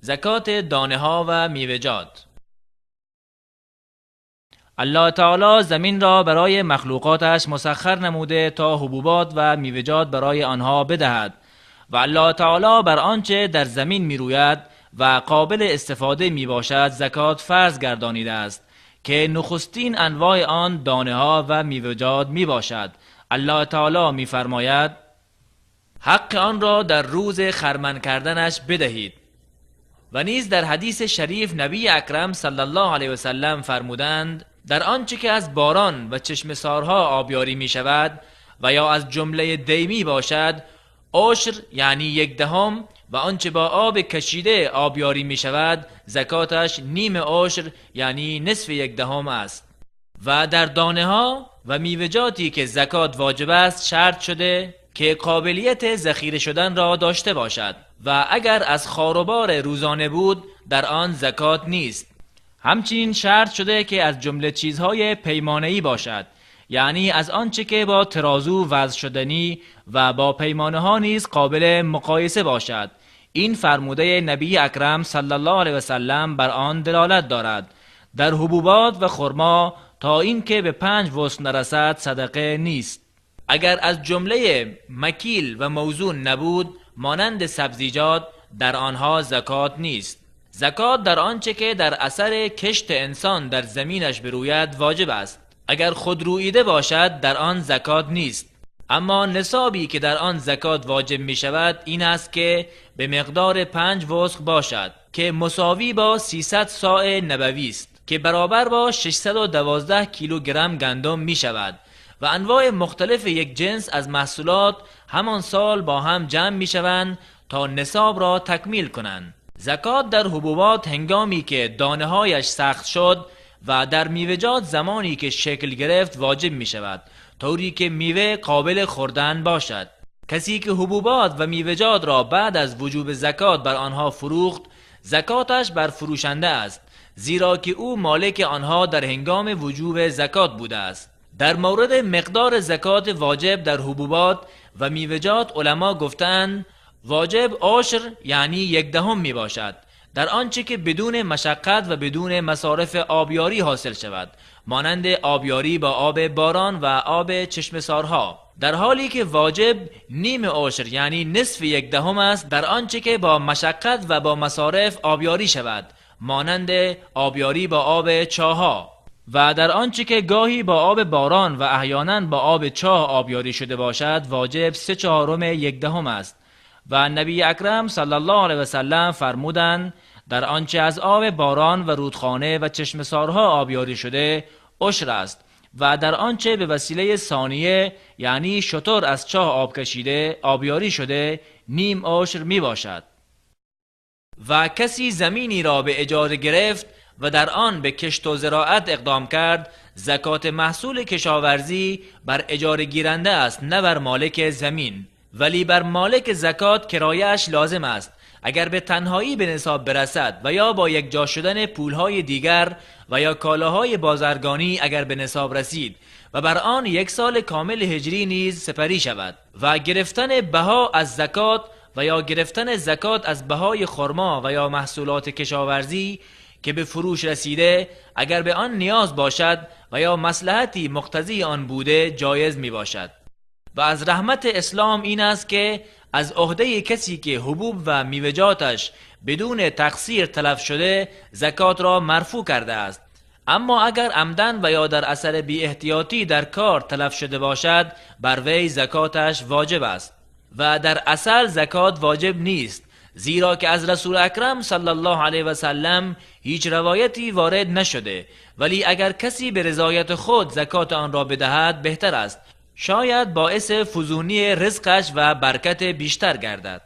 زکات دانه ها و میوه‌جات. الله تعالی زمین را برای مخلوقاتش مسخر نموده تا حبوبات و میوه‌جات برای آنها بدهد و الله تعالی بر آنچه در زمین میروید و قابل استفاده میباشد زکات فرض گردانیده است که نخستین انواع آن دانه ها و میوه‌جات میباشد. الله تعالی میفرماید: حق آن را در روز خرمن کردنش بدهید. و نیز در حدیث شریف نبی اکرم صلی الله علیه و سلم فرمودند: در آنچه که از باران و چشم سارها آبیاری می شود و یا از جمله دیمی باشد، عشر یعنی 1/10، و آنچه با آب کشیده آبیاری می شود زکاتش نیم عشر یعنی 0.5 است. و در دانه ها و میوه‌جاتی که زکات واجب است شرط شده که قابلیت ذخیره شدن را داشته باشد و اگر از خاروبار روزانه بود در آن زکات نیست. همچنین شرط شده که از جمله چیزهای پیمانه‌ای باشد، یعنی از آنچه که با ترازو وزن شدنی و با پیمانه ها نیز قابل مقایسه باشد. این فرموده نبی اکرم صلی الله علیه و سلم بر آن دلالت دارد. در حبوبات و خرما تا اینکه به 5 وسق نرسد صدقه نیست. اگر از جمله مکیل و موزون نبود مانند سبزیجات، در آنها زکات نیست. زکات در آنچه که در اثر کشت انسان در زمینش بروید واجب است. اگر خود رویده باشد در آن زکات نیست. اما نصابی که در آن زکات واجب می شود این است که به مقدار 5 وسق باشد که مساوی با 300 صاع نبوی است که برابر با 612 کیلوگرم گندم می شود و انواع مختلف یک جنس از محصولات همان سال با هم جمع می شوند تا نصاب را تکمیل کنند. زکات در حبوبات هنگامی که دانه هایش سخت شد و در میوه‌جات زمانی که شکل گرفت واجب می شود، طوری که میوه قابل خوردن باشد. کسی که حبوبات و میوه‌جات را بعد از وجوب زکات بر آنها فروخت، زکاتش بر فروشنده است، زیرا که او مالک آنها در هنگام وجوب زکات بوده است. در مورد مقدار زکات واجب در حبوبات و میوه‌جات علما گفتند واجب عشر یعنی 1/10 می باشد در آنچه که بدون مشقت و بدون مصارف آبیاری حاصل شود، مانند آبیاری با آب باران و آب چشم سارها، در حالی که واجب نیم عشر یعنی 0.5 است در آنچه که با مشقت و با مصارف آبیاری شود، مانند آبیاری با آب چاها، و در آنچه که گاهی با آب باران و احیانا با آب چاه آبیاری شده باشد واجب 3/4 است. و نبی اکرم صلی الله علیه و سلم فرمودند در آنچه از آب باران و رودخانه و چشم سارها آبیاری شده عشر است و در آنچه به وسیله ثانیه یعنی شتر از چاه آب کشیده آبیاری شده نیم عشر می باشد. و کسی زمینی را به اجاره گرفت و در آن به کشت و زراعت اقدام کرد، زکات محصول کشاورزی بر اجاره گیرنده است نه بر مالک زمین، ولی بر مالک زکات کرایه‌اش لازم است. اگر به تنهایی به نصاب برسد و یا با یکجا شدن پولهای دیگر و یا کالاهای بازرگانی اگر به نصاب رسید و بر آن 1 سال کامل هجری نیز سپری شود. و گرفتن بها از زکات و یا گرفتن زکات از بهای خرما و یا محصولات کشاورزی که به فروش رسیده اگر به آن نیاز باشد و یا مصلحتی مقتضی آن بوده جایز می باشد. و از رحمت اسلام این است که از عهده کسی که حبوب و میوه‌جاتش بدون تقصیر تلف شده زکات را مرفوع کرده است. اما اگر عمدن و یا در اثر بی احتیاطی در کار تلف شده باشد بر وی زکاتش واجب است. و در اصل زکات واجب نیست، زیرا که از رسول اکرم صلی الله علیه و سلم هیچ روایتی وارد نشده، ولی اگر کسی به رضایت خود زکات آن را بدهد بهتر است، شاید باعث فزونی رزقش و برکت بیشتر گردد.